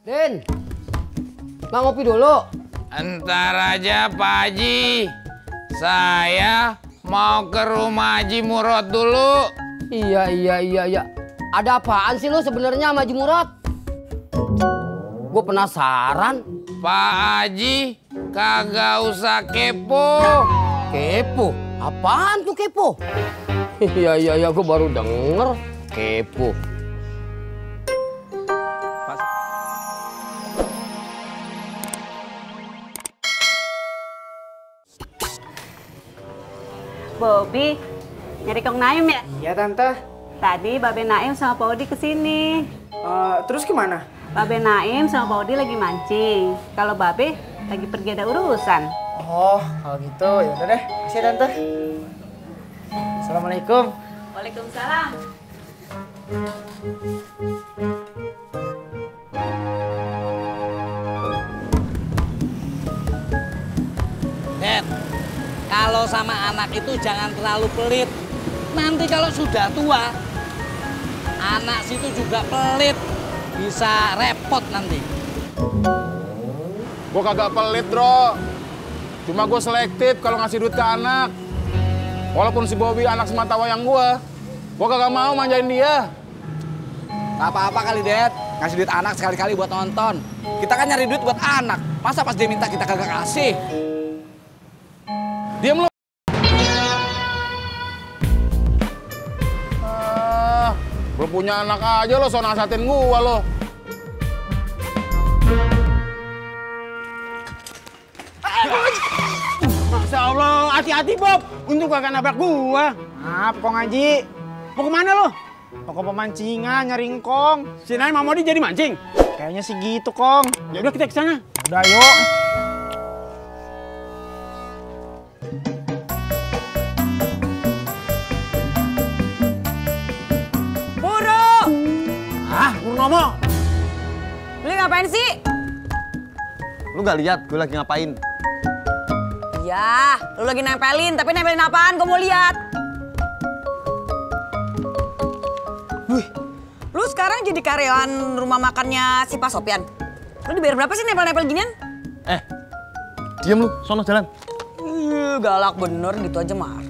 Din, nggak ngopi dulu? Entar aja Pak Haji. Saya mau ke rumah Haji Murad dulu. Iya. Ada apaan sih lu sebenarnya sama Haji Murad? Gue penasaran. Pak Haji kagak usah kepo. Kepo? Apaan tuh kepo? Iya, gue baru denger. Kepo. Bobi, nyari Kong Naim ya? Iya tante. Tadi Babe Naim sama Pak Odi kesini. Terus gimana? Babe Naim sama Pak Odi lagi mancing. Kalau Babe lagi pergi ada urusan. Oh, kalau gitu ya udah deh. Makasih ya tante. Assalamualaikum. Waalaikumsalam. Dad, kalau sama anak itu jangan terlalu pelit. Nanti kalau sudah tua, anak situ juga pelit. Bisa repot nanti. Gue kagak pelit, Bro. Cuma gue selektif kalau ngasih duit ke anak. Walaupun si Bobby anak semata wayang gue kagak mau manjain dia. Gak apa-apa kali, Dad. Ngasih duit anak sekali-kali buat nonton. Kita kan nyari duit buat anak. Masa pas dia minta kita kagak kasih? Diam lu. Belum punya anak aja lo, so nasatin gua lo. Masya Allah, hati-hati Bob. Untung gak nabrak gua. Maaf Kong Haji. Mau kemana lo? Mau ke pemancingan nyari ngkong. Si Naim mau jadi mancing? Kayaknya sih gitu Kong. Ya udah kita ke sana. Udah yuk. Purnomo, Lu ngapain sih? Lu gak lihat gue lagi ngapain? Ya, lu lagi nempelin, tapi nempelin apaan? Gue mau lihat. Wih, lu sekarang jadi karyawan rumah makannya si Pak Sopyan. Lu dibayar berapa sih nempel-nempel ginian? Diam lu, sono jalan. Galak bener gitu aja mar.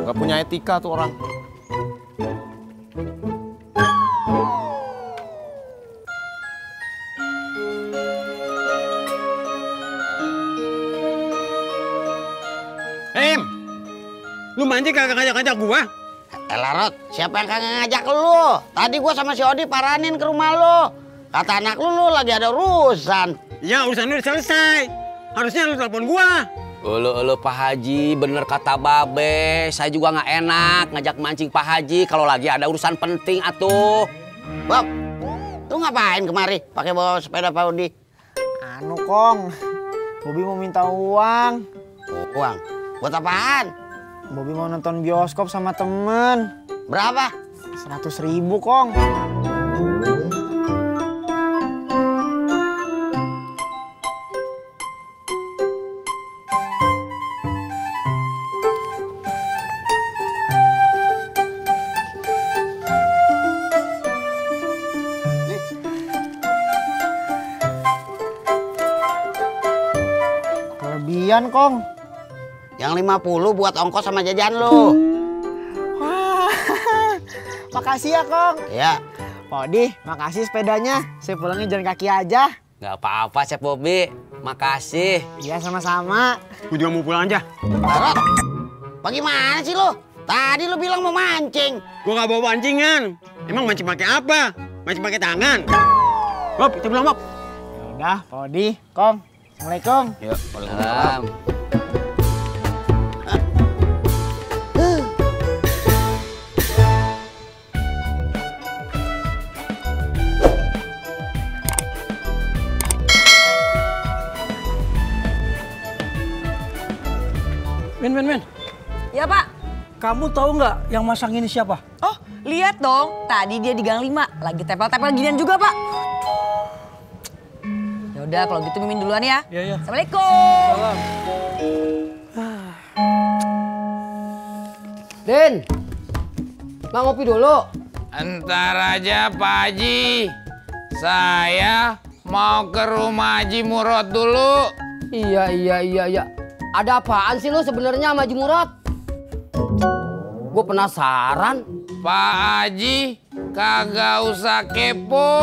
Gak punya etika tuh orang. Lu mancing kagak ngajak-ngajak gua? Elah Rod, siapa yang kagak ngajak lu? Tadi gua sama si Odi paranin ke rumah lu. Kata anak lu lagi ada urusan. Ya urusan lu udah selesai. Harusnya lu telepon gua. Ulu Pak Haji, bener kata Babe. Saya juga nggak enak ngajak mancing Pak Haji kalau lagi ada urusan penting atuh. Bob, lu ngapain kemari pakai bawa sepeda Pak Odi? Anu Kong, Bobi mau minta uang. Uang? Buat apaan? Bobi mau nonton bioskop sama temen. Berapa? 100.000 Kong. Kelebihan Kong. Yang 50 buat ongkos sama jajan lu. Wah, makasih ya Kong. Ya. Pak Odi, makasih sepedanya. Saya pulangnya jalan kaki aja. Nggak apa-apa, Chef Bobby. Makasih. Iya sama-sama. Gue juga mau pulang aja. Rod, bagaimana sih lu? Tadi lu bilang mau mancing. Gue gak bawa pancingan. Emang mancing pakai apa? Mancing pakai tangan. Bob, kita pulang Bob. Yaudah, Pak Odi, Kong. Assalamualaikum. Yuk, waalaikumsalam. Men. Ya Pak. Kamu tahu nggak yang masang ini siapa? Oh, lihat dong. Tadi dia di Gang 5. Lagi tempel-tempel ginian juga Pak. Ya udah kalau gitu Mimin duluan ya. Iya. Assalamualaikum. Salam. Din, nggak ngopi dulu? Entar aja Pak Haji. Saya mau ke rumah Haji Murad dulu. Iya. Ada apaan sih lu sebenarnya sama Haji Murad? Gue penasaran. Pak Haji kagak usah kepo.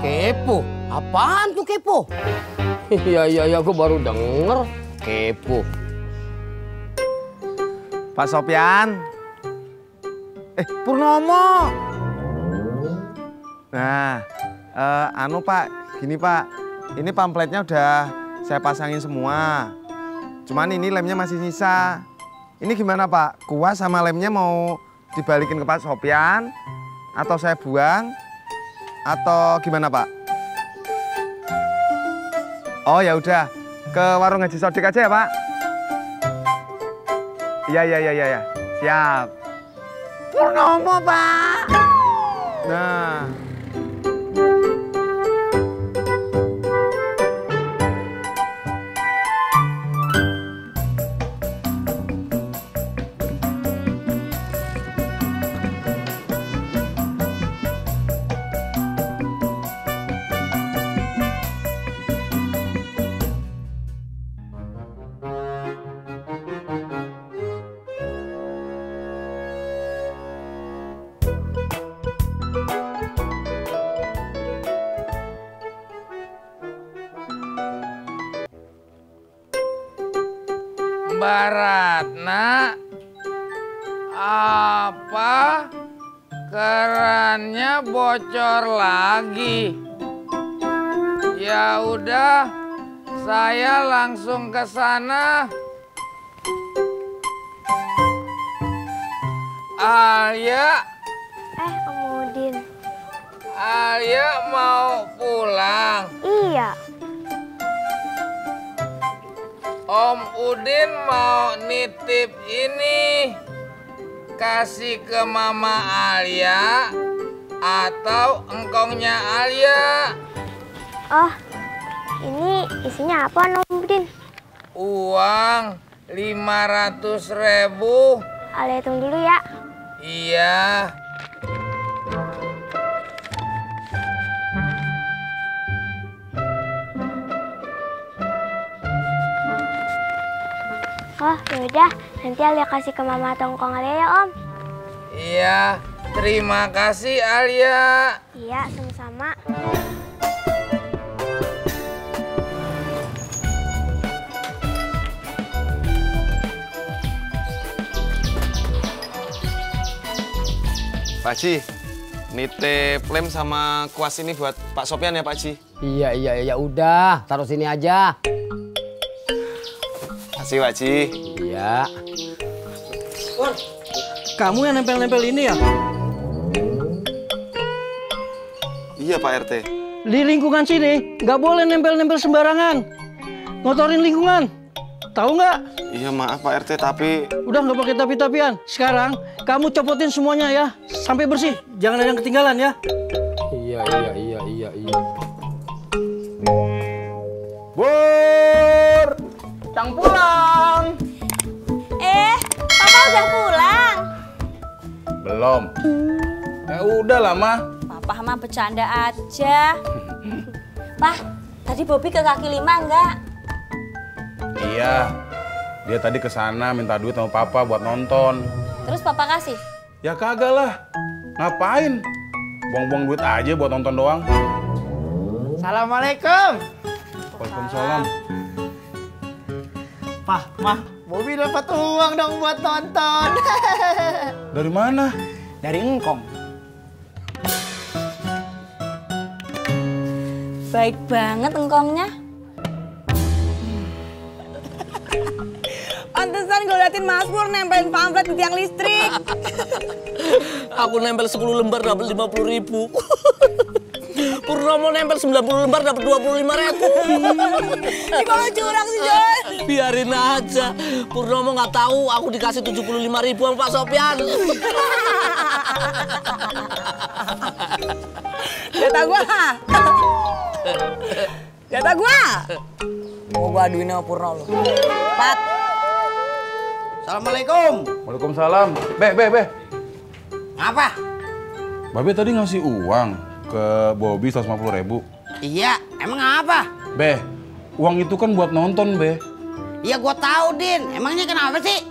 Kepo? Apaan tuh kepo? Iya, gue baru denger. Kepo. Pak Sopyan. Purnomo. Nah, Pak, gini Pak. Ini pamfletnya udah saya pasangin semua. Cuman ini lemnya masih sisa. Ini gimana Pak? Kuas sama lemnya mau dibalikin ke Pak Sopyan? Atau saya buang? Atau gimana Pak? Oh ya udah, ke warung Haji Sodik aja ya Pak? Iya. Siap. Purnomo Pak. Nah. Baratna, apa kerannya bocor lagi? Ya udah, saya langsung ke sana. Alia. Om Udin. Alia mau pulang. Iya. Om Udin mau nitip ini, kasih ke Mama Alia atau engkongnya Alia. Oh, ini isinya apa Om Udin? Uang 500.000. Alia hitung dulu ya. Iya. Oh, yaudah. Nanti Alia kasih ke Mama atau Engkong Alia ya, Om. Iya, terima kasih Alia. Iya, sama-sama. Pak Haji, nitip lem sama kuas ini buat Pak Sopyan ya Pak Haji? Iya, udah. Taruh sini aja. Makasih Pak Haji. Iya. Pur, kamu yang nempel-nempel ini ya? Iya Pak RT. Di lingkungan sini nggak boleh nempel-nempel sembarangan. Ngotorin lingkungan. Tahu nggak? Iya maaf Pak RT, tapi... Udah nggak pakai tapi-tapian. Sekarang kamu copotin semuanya ya, sampai bersih. Jangan ada yang ketinggalan ya. Iya. Bur, Cang pulang. Papa udah pulang. Belum. Ya udah lah, Mah. Papa mah bercanda aja. Pak, tadi Bobby ke kaki lima enggak? Iya. Dia tadi ke sana minta duit sama Papa buat nonton. Terus Papa kasih? Ya kagak lah. Ngapain? Buang-buang duit aja buat nonton doang. Assalamualaikum. Waalaikumsalam. Pah, Mah, Bobby dapat uang dong buat nonton. Dari mana? Dari engkong. Baik banget engkongnya. Pantesan gue liatin Mas Pur nempelin pamflet di tiang listrik. Aku nempel 10 lembar dapat 50.000. Purnomo nempel 90 lembar dapat 25.000. Kalau curang sih, Jon. Biarin aja. Purnomo nggak tahu aku dikasih 75.000 sama Pak Sopyan. Jatah gua. Jatah gua. Mau gua aduin sama Purnomo. Pat. Assalamualaikum. Waalaikumsalam. Be. Apa? Babe tadi ngasih uang ke Bobby 150.000. Iya, emang apa? Be, uang itu kan buat nonton, Be. Iya gua tahu, Din. Emangnya kenapa sih?